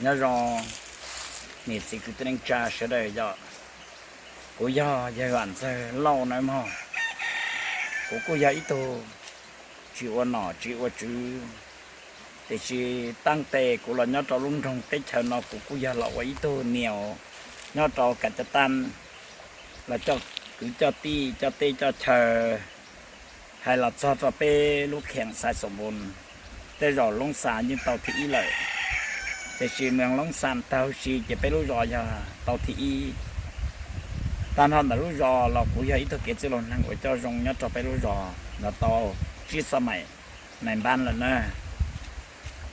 Nyob zoo niam txiv kwv tij neej tsa sawv daws yom. Kuv yog yawg Vam Ntxawg Lauj na mog. Kuv kuj yog ib tug tsis ua nom tsis ua tswv, tiam sis taab tes kuv los nyob rau lub nroog teb chaws no kuv kuj yog los ua ib tug niam nyob rau Kav Cav Taab, los coj kwv coj tij coj teb coj chaw. Hais los txog rau peb lub kheem Xais Xoom Npoos, tej zaum Loob Xas yeej tau thib ib lawm, tiam sis moos Loob Xas tag huv si ces peb lub zos yog tau thib ib. Tag nrho ntawm lub zos los kuv yog ib tug kev txwj laus neeg uas coj zoo nyob rau peb lub zos no tau tsib xab mais nais npab lawm na.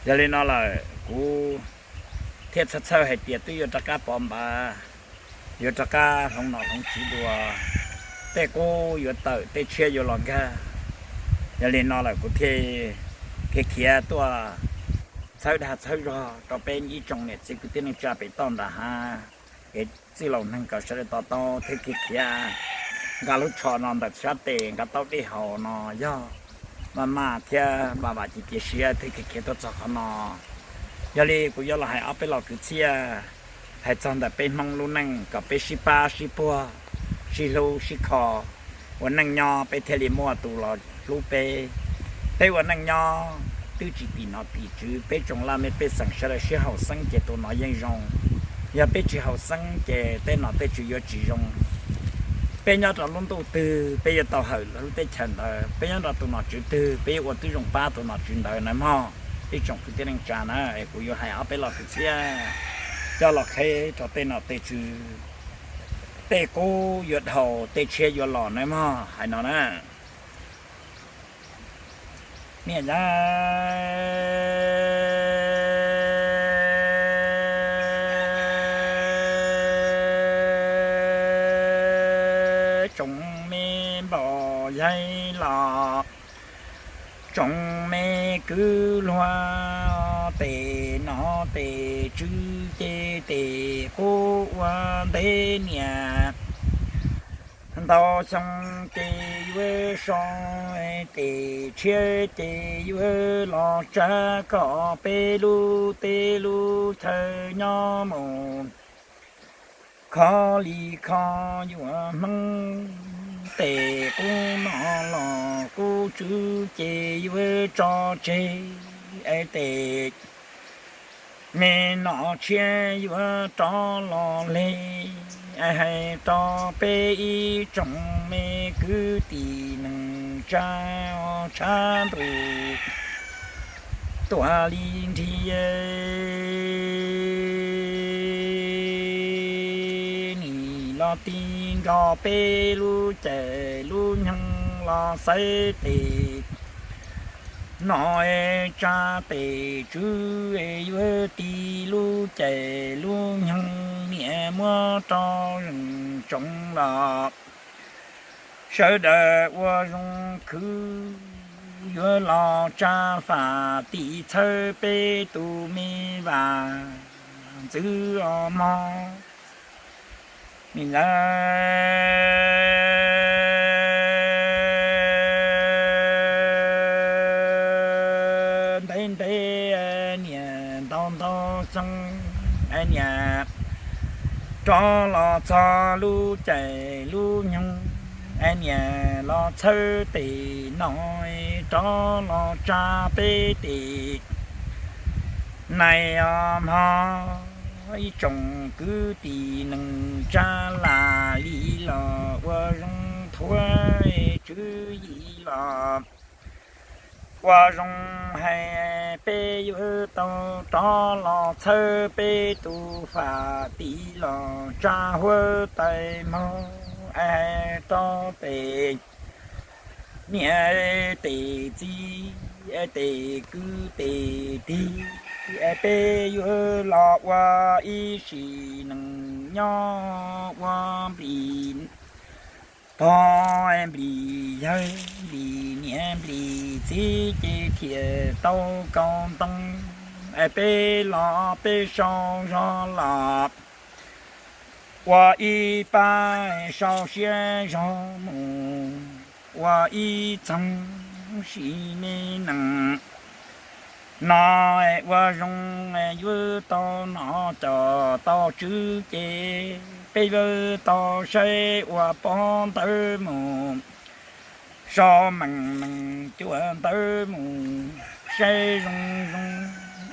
Yog li no lawm kuv thiaj txhawj txhawj hais tias twb yuav rov qab pov npav, yuav rov qab hloov nom hloov tswv dua, tej qub yuav tawm tej tshiab yuav los nkag. Yog li no lawm kuv thiaj khiav khiav tuaj txhawb dag txhawb zog rau peb ib tsoom niam txiv kwv tij neej tsa pem toj nram hav, kev txwj laus neeg kom sawv daws to taub thiab khiav khiav nqa lub tsho no ntawm sab tes nqa taub dej haus no yog maj maj thiab vam vam cia cia siab thiab khiav khiav tuaj txog qhov no. Yog li kuv yuav los hais ob peb lo kwv txhiaj hais txog ntawm peb Hmoob lub neej kom peb sib pab sib puag, sib hlub sib kho, ua neej nyob peb thiaj li muaj tus los hlub peb. Peb ua neej nyob twb tsis tim nom tim tswv, peb tsoom laj mej pej xeem sawv daws sib haum xeeb ces tus no yeej zoo. Yog peb tsis haum xeeb ces tej nom tej tswv yuav tsis zoo. Peb nyob rau lub ntuj twg peb yuav tau hawm lub teb chaws ntawd, peb nyob rau tus nom tswv twg peb yuav ua tib zoo pab tus nom tswv ntawd na mog. Ib tsoom kwv tij neej tsa na, es kuv yuav hais ob peb lo kwv txhiaj coj los qheb rau tej nom tej tswv, tej qub yuav dhau tej tshiab yuav los na mog, hais no na. Niam yab tsoom me npam yaig los, tsoom me kwv luag, tes nom tes tswv ces tes qub ua ntev niam. Ntau xyoo ces yuav so, tes tshiab ces yuav los tsa kom peb lub teb lub chaw nyob mus kho li kho yuav Hmoob. Tes qub no los qub tswv ces yuav tso tseg, es tes me nom tshiab yuav rov los li. Hais rau peb ib tsoom me kwv tij neej tsa, tshav ntuj tuaj li nrhiav, nim los ti nkaus peb lub caij lub nyoog los xaiv tes nom tsa tes tswv, yuav ti lub caij lub nyoog niam muab rau zeem tsoom los sawv daws ua zoo khwv, yuav los tsa fam tim txhawb peb tus me Vam Ntxwg os mog. Niam yab ntev ntev, niam ntau ntau xyoo, niam rov los txog lub caij lub nyoog, niam los txhawb tes no, rov los tsa peb tes nais os mog. Ib tsoom kwv tij neej tsa, lam li los ua zoo thuav tswv yim los ua zoo hais peb yuav tau rov los txhawb peb tus fam tim los tsa huab tais mog, es rau tes niam tes txiv, tes kwv tes tij, es peb yuav los ua ib sim neej nyob ua nplis pog nplis yawg nplis niam nplis txiv ces thiaj tau kaus ntoo, es peb los peb sau zog los ua ib pab sau siab zog mus ua ib txoog sim me neej. No ua zoo yuav tau nov coj tau tswv ces peb yuav tau saib ua pob ntawv mus, so meem meem cua ntawv mus saib zoo zoo,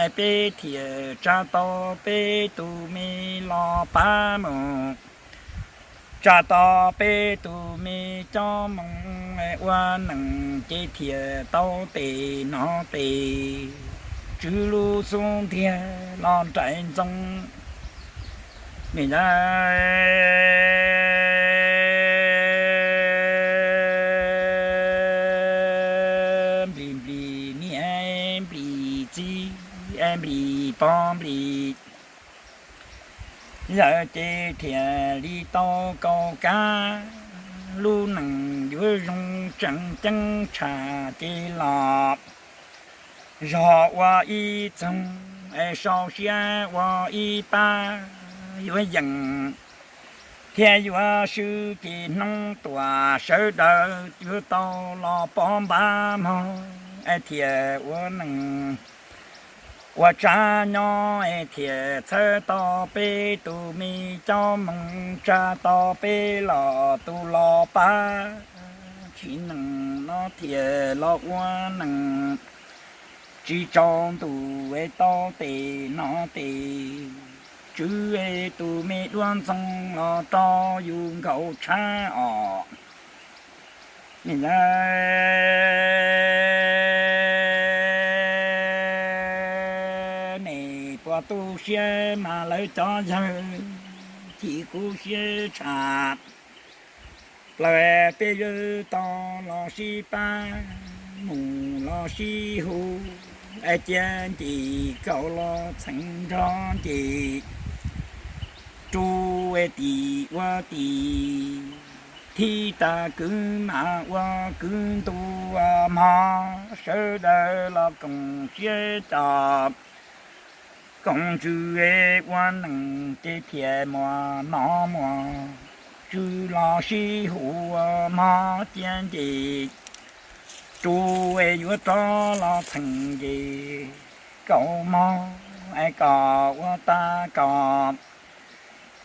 es peb thiaj tsa tau peb tus me los pab mus, tsa tau peb tus me cob moo ua neej ces thiaj tau tes nov tes tswv lub xub ntiag los nraim ntxoo. Niam, nplis nplis niam, nplis txiv, nplis pog nplis yawg ces thiaj li tau kaum kab. Lub neej yuav zoo tseem ceeb tshaj ces los zog ua ib txoog, es sau siab ua ib pab, yuav yeem thiab yuav swb ces hnub tuaj sawv daws yuav tau los pov npab mog, es thiaj ua neej ua tsav nyob, es thiaj txhawb tau peb tus me cob moo, tsa tau peb los tus los pab, tsim neej no thiaj los ua neej tsis tsaus ntuj es tau tes nov tes tswv, es tus me duab ntxoo los rau yus nkaum tshab os. Niam, nej puas tu siab mas lawv cov yawg chim kuv siab tshaj plaws, peb yuav tau los sib pab mus los sib hu, es cia nce kaum los txheem nrog nce, rub tim ua tim, thib tag kwv mam ua kwv ntuj mog, sawv daws los koom siab coj koom ntsws ua neej ces thiaj muaj noj muaj tswv los sib hu mog, cia nce rub es yuav rov los txheem nce kaum mog, es kom ua tag kom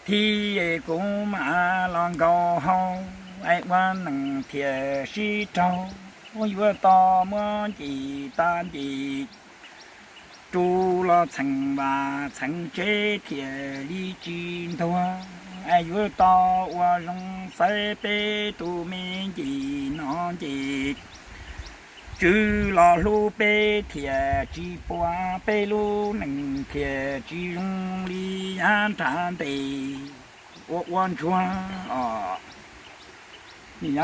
thib es kuv mam los nkaum hauv, es ua neej thiaj sib raug, yuav tau muab nce tag nce rub los txheem vaj txheem tsev thiaj li tsis ntuag, es yuav tau ua zoo xaiv peb tus me nce nov nce tswv los hlub peb thiaj tsis puas, peb lub neej thiaj tsis zoo li yav nram ntes ua ua ntsuag os. Niam,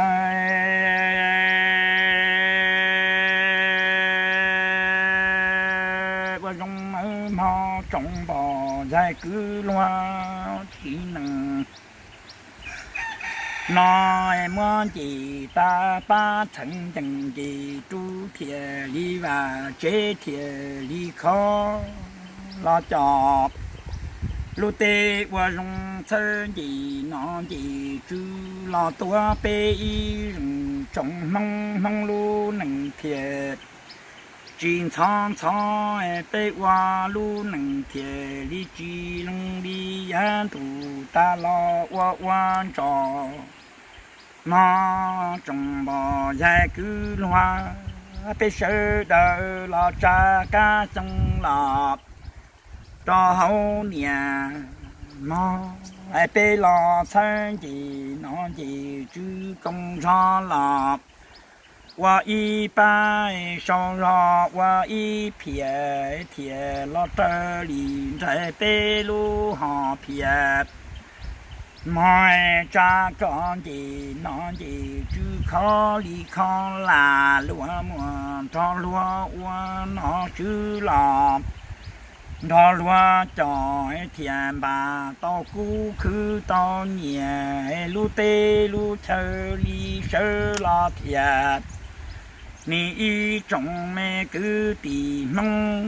ua zoo nawb mog tsoom npog yawg kwv luag tsim neej no, muab nce tag pab txheem ncees nce rub thiaj li vaj tsev thiaj li khov los coj lub teb ua zoo txhawb nce nov nce tswv los tuav peb ib zeem tsoom hmoob, hmoob lub neej thiaj tsis ntxhov ntxhov, peb ua lub neej thiaj li tsis zoo li yav ntuj tas los ua ua ntsos mog tsoom npog yawg kwv luag, peb sawv daws los tsa kab xyoo los rau hauv niam mog, peb los txhawb nce nov nce tswv koom zog los ua ib pab sau zog ua ib phiaj thiaj los raws li nraim peb lub hom phiaj mog, tsa kom nce nov nce tswv khov li khov lam luag muag nrog luag ua nov tswv los nrog luag coj thiaj npaj tau kub khwv tau nyiaj lub teb lub chaw li sawv los thiaj. Nim ib tsoom me kwv tij hmoob,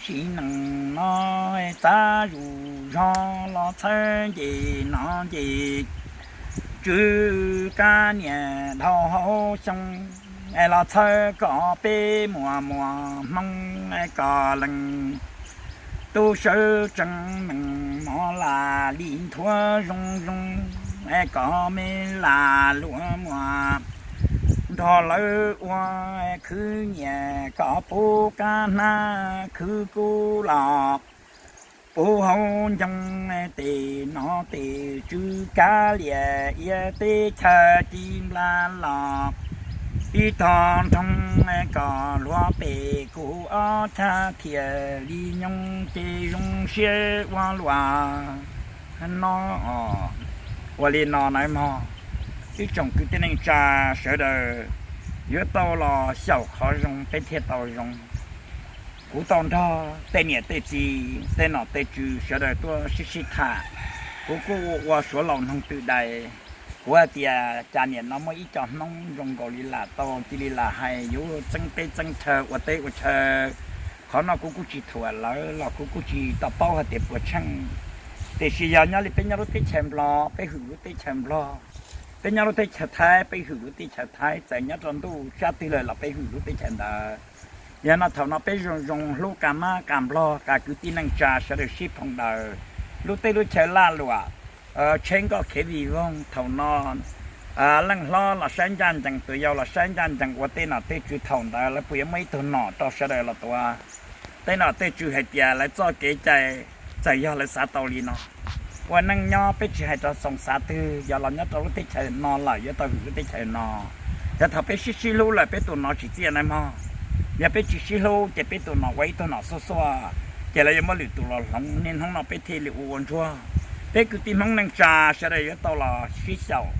sim neej no txav zuj zog los txhawb nce nov nce tswv kab niam dhau hauv xyoo es los txhawb kom peb muaj muaj hmoob kom lees. Tub sawv tsees meem mov lam li nthuav zoo zoo, es kom me lam luam muaj nrog lawv ua khwv nyiam kom puv kab hnab khwv kub los puv hauv ncoo, tes no tes tswv kav liam iav teb chaws ci nplas los ib tog nroo, kom luag pem kuv ob chaj thiaj li nyoog ces zoo siab ua luaj no. Ua li no nawb mog, ib tsoom kwv tij neej tsa sawv daws, yuav tau los xyaum qhov zoo peb thiaj tau zoo. Kuv tau nrog tej niam tej txiv tej nom tej tswv sawv daws tuaj sib sib tham, kuv kuj ua suav laus noog twm dais. Kuv hais tias cas niam no muaj ib co hnub zoo nkaus li lam tau cia li lam hais yuav txeeb teb txeeb chaw ua teb ua chaw. Qhov no kuv kuj tsis thuam lawv los kuv kuj tsis tau paub hais tias puas tsheej. Tiam sis yog nyob li peb nyob lub teb chaws Nplog peb hwm lub teb chaws Nplog, peb nyob lub teb chaws Thaib peb hwm lub teb chaws Thaib, txawm nyob rau ntuj sab twg lawm los peb hwm lub teb chaws ntawd. Yog no thaum no peb zoo zoo hlub ka mab ka Nplog ka kwv tij neej tsa sawv daws sib phoo daws, lub teb lub chaw laj luam, tsheb nkoj khev vij voog. Thaum no leej hlob los saib ncaj ncees, tus yau los saib ncaj ncees ua tej nom tej tswv, thaum ntawd lawv puas yuav muaj ib tug nom rau sawv daws los tuav? Tej nom tej tswv hais tias lawv txoj kev cai txawm yog lawv xav tau li no. Ua neej nyob peb tsis hais rau xoo xav twg, yog los nyob rau lub teb chaws no lawm yuav tau hwm lub teb chaws no. Yog thaum peb sib sib hlub lawm peb tus nom tsis txiaj nawb mog. Yog peb tsis sib hlub ces peb tus nom ua ib tug nom xuaj xuaj, ces lawv yuav muab lwm tus los hloov, niaj hnub no peb thiaj li ua ua ntsuag. Peb kwv tij Hmoob neej tsa sawv daws yuav tau los sib xyaum.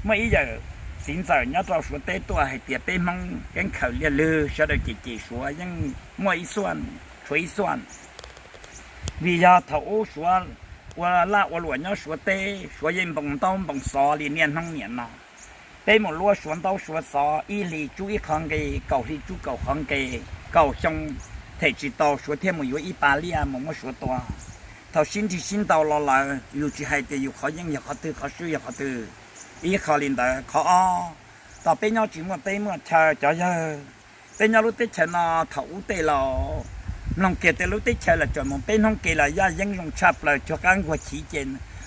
Muaj ib yawm txiv ntxawm nyob rau Suav teb tuaj hais tias peb Hmoob keeb khawm liaj lwg sawv daws cem cem Suav yeej muaj ib xuaj tshuav ib xuaj. Vim yog thaum ub Suav ua laj ua luam nyob Suav teb, Suav yeej npoo ntaub npoo xov li niaj hnub niam no. Peb mus luaj Suav ntaub Suav xov, ib hlis tsub ib qhov nqe, kaum hli tsub kaum qhov nqe, kaum xyoo them tsis tau Suav thiaj mus yuav ib pas liaj mus muab Suav tua. Thaum sib nrig sib ntaus los lawm yus tsis hais tias yus qhov yeej yog qhov twg, qhov swb yog qhov twg. Ib qho li ntawd, qhov ob, tos peb nyob tsis muaj teb muaj chaw cov yawg. Peb nyob lub teb chaws no thaum ub tej laus mloog kiag tej lub teb chaws los tseem mus peb hnub ke los yaj yeeb zoo tshaj plaws, cuag qab nkuag chiv ces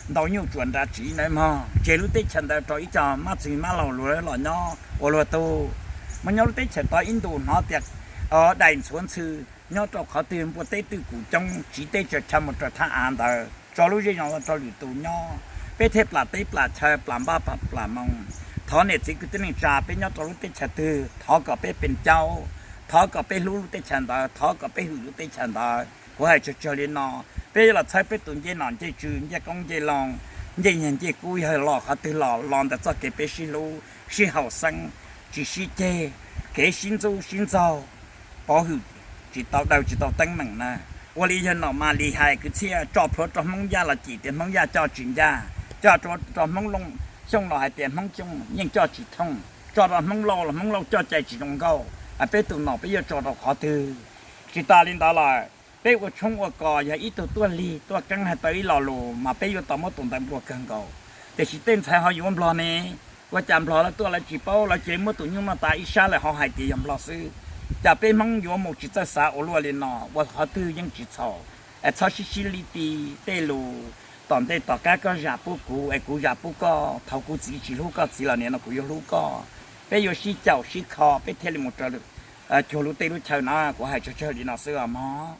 ntau nyuj tsuas nra tsiv nawb mog. Tseg lub teb chaws ntawd rau ib co mab txwg mab laug luag los nyob ua luag tug. Mus nyob lub teb chaws tod ib ntus hnov tias dais ntxhuav ntxhw, nyob rau qhov twg npua teb twj kum coob, tsiv teb tsaws chaw mus raws thaj av ntawd, tso lub zej zos rau lwm tus nyob, peb thiaj plam teb plam chaw plam npab plam moo. Thov niam txiv kwv tij neej tsa peb nyob rau lub teb chaws twg thov kom peb pem caub, thov kom peb hlub lub teb chaws ntawd, thov kom peb hwm lub teb chaws ntawd. Kuv hais tsawg tsawg li no, peb yuav los txhawb peb tus ncej nom ncej tswv, ncej qoob ncej loo, ncej nyiaj ncej kub, yog los qhov twg los los ntawm txoj kev peb sib hlub sib haum xeeb, tsis sib ceg, kev sib ntxub sib ntxaug, pov hwm tsis tau, daws tsis tau teeb meem na. Ua li yawg nom Mas Lis hais kwv txhiaj, tso plhuav rau Hmoob Yaj los cim tias Hmoob Yaj coj tsis ncaj, coj rau Hmoob Xyooj los hais tias Hmoob Xyooj yeej coj tsis thooj, tso rau Hmoob Lauj los Hmoob Lauj coj cai tsis zoo nkauj. Peb tus nom peb yuav tso rau qhov twg? Tsis tas li ntawd lawm, peb ua tshoob ua kos yog ib tug tuaj lig tuaj keeb hais tau ib lo lus mas peb yuav tau muab tus ntawd nplua kawg nkaus. Tiam sis tej ntxhais ho yuav Nplog ne, ua cas Nplog lawv tuaj lawv tsis paub, lawv cia li muab tus nyuj noj tas ib sab lawm ho hais tias yog Nplog xwb. Cas peb Hmoob yuav mus tsis txawj xav ua luaj li no, ua qhov twg yeej tsis txhaum. Es txhob sib sib li ti tej lus, tom ntej tom qab koj zam pub kuv es kuv zam pub koj, thaum kuv txiv tsis hlub koj txiv los nim no kuv yuav hlub koj. Peb yuav sib caum sib kho peb thiaj li mus raws cuag lub teb lub chaw na, kuv hais tsawg tsawg li no xwb os mog.